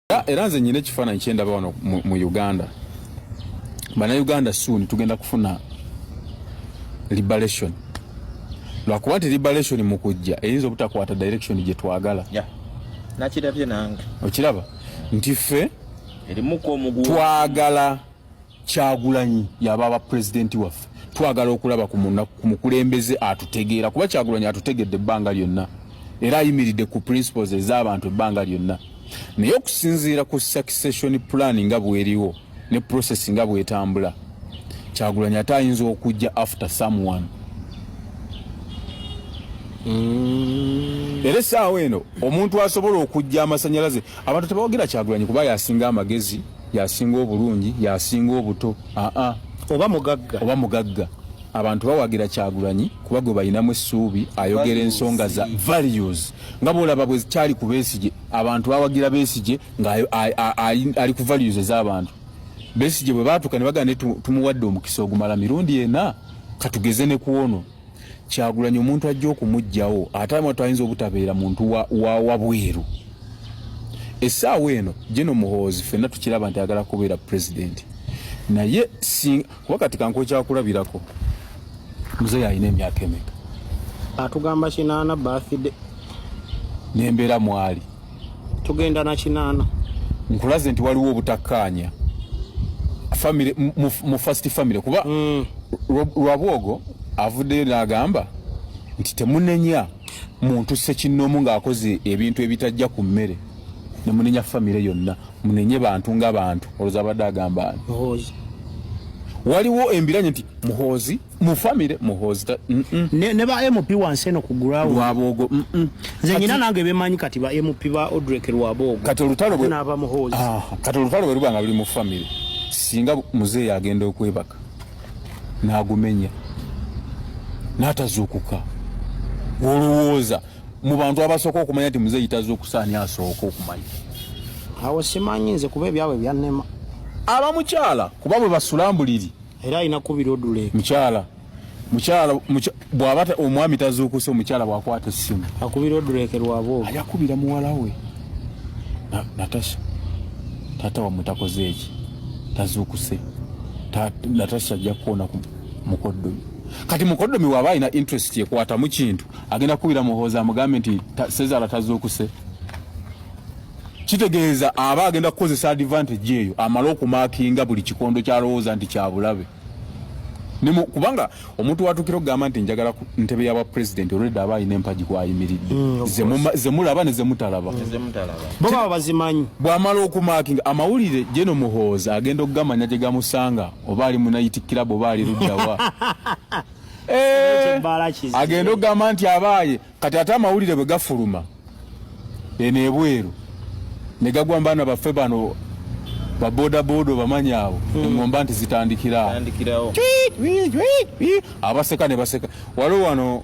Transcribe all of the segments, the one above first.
Era nze nyina ekifaananyi kyendaba wano mu Uganda. Bannayuganda, soon tugenda kufuna liberation, lwakuba nti liberation mu kujja eyinza obutakwata direction gye twagala. Yeah. Nakirabye nange. Okiraba nti ffe erimuko omugu twagala Kyagulanyi yaba aba pulezidenti waffe. Twagala okulaba ku mukulembeze atutegeera, kuba Kyagulanyi atutegedde ebbanga lyonna era ayimiridde ku principles ez'abantu ebbanga lyonna. Naye okusinziira ku succession plan nga bweriwo ne process nga bwetambula, Kyagulanyi ate ayinza okujja after someone. Era essaawa eno omuntu asobola okujja amasanyalaze, abantu tebawagira Kyagulanyi kuba yasinga amagezi, yasinga obulungi, yasinga obuto, aa oba mugagga. Oba mugagga. Abantu bawagira Kyagulanyi kuba gwe balinamu essuubi, ayogera ensonga za values, nga bwolaba bwe kyali ku Besigye. Abantu bawagira Besigye nga ali ku values ez'abantu. Besigye bwe baatuka ne bagamba ne tumuwadde omukisa ogumala mirundi ena, katugeze ne ku ono Kyagulanyi. Omuntu ajja okumuggyawo ate amatu ayinza obutabeera muntu wa wabweru. Essaawa eno Geno Muhoozi ffenna tukiraba nti ayagala kubeera pulezidenti, naye kuba kati kankuwa kyakulabirako, muzeeyi alina emyaka emeka? Atugamba 80 birthday. N'embeera mwali. Tugenda na 80. Nkulaze nti waliwo obutakkaanya family mu first family, kuba Rwabwogo avuddeyo n'agamba nti temunenya muntu ssekinnoomu ng'akoze ebintu ebitajja ku mmere ne munenya famire yonna, munenye bantu nga bantu. Olowooza abadde agamba ani? Muhoozi. Waliwo embiranye nti Muhoozi mu famire Muhoozi Ne ba MP wansi eno ku ground. Rwabwogo. Nze nyina nange bemanyi kati ba MP ba Odrek Rwabwogo. Kati olutalo bwe n'aba Muhoozi. Ah, kati olutalo bwe luba nga luli mu famire, singa muzeeyi agenda okwebaka n'agumenya n'atazuukuka, olowooza mu bantu abasooka okumanya nti muzeeyi tazuukusa, ani asooka okumanya? Awo simanyi nze, kuba ebyabwe byannema. Aba mukyala, kuba bwe basula mbuliri. Era alina kubira Odrek. Mukyala bw'aba omwami tazuukuse, omukyala bw'akwata essimu akubira Odrek Rwabwogo. Ajakubira muwala we, Natasha, taata wammwe takoze eki, tazuukuse. Natasha ajja kukoona ku mukoddomi. Kati mukoddomi bw'aba alina interest ekwatamu kintu, agenda kukubira Muhoozi amugambe nti Sezala tazuukuse. Kitegeeza aba agenda kukozesa advantage eyo amale okumarkinga buli kikondo kyalowooza nti kyabulabe. Kubanga omuntu watuukira okugamba nti njagala ntebe ya bwa president, already aba alina empagi kwayimiridde. Zemulaba ne zemutalaba. Zemutalaba. Bo baba bazimanyi. Bw'amala okumarkinga amawulire, Geno Muhoozi agenda okugamanya gye gamusanga, oba ali mu night club oba ali luddawa. Ekibbaala kizibu. Agenda okugamba nti abaaye kati ate amawulire bwe gafuluma eno ebweru ne gagwa mu baana baffe bano babodaboda, obamanyi abo, eŋŋomba nti zitandikira awo. Tandikirawo. Abaseka ne baseka. Waliwo wano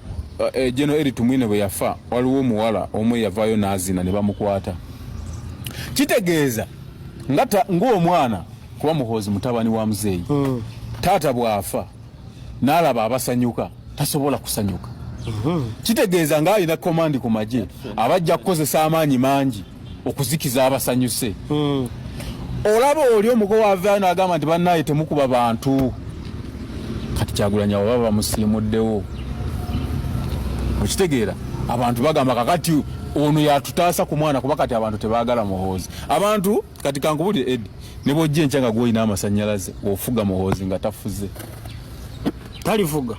General Elly Tumwine bwe yafa, waliwo omuwala omu eyavaayo n'azina ne bamukwata. Kitegeeza nga ng'omwana, kuba Muhoozi mutabani wa muzeeyi, taata bw'afa n'alaba abasanyuka tasobola kusanyuka. Kitegeeza ng'alina command ku magye, abajja kukozesa amaanyi mangi okuzikiza abasanyuse. Olaba oli omuko wavaayo n'agamba nti bannaaye temukuba bantu. Kati Kyagulanyi abo baba bamusiimuddewo, okitegeera? Abantu bagamba kakati ono yatutaasa ku mwana, kuba kati abantu tebaagala Muhoozi. Abantu kati kankubulire, Edi, ne bwojja enkya nga gwolina amasanyalaze ofuga, Muhoozi nga tafuze. Talifuga.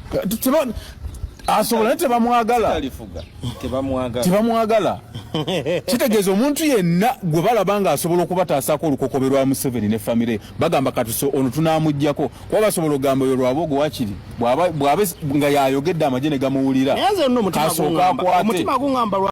Asobola naye tebamwagala. Talifuga, tebamwagala. Tebamwagala. Kitegeeza omuntu yenna gwe balaba ng'asobola okubataasako olukokobe lwa Museveni ne famire, bagamba kati ono tunaamugjako, kuba basobola okugamba oyo Rwabwogo wakiri bw'aba nga yayogedde amagye ne gamuwulira. Naye nze nno omutima Kasooka guŋŋamba akwate. Omutima guŋŋamba.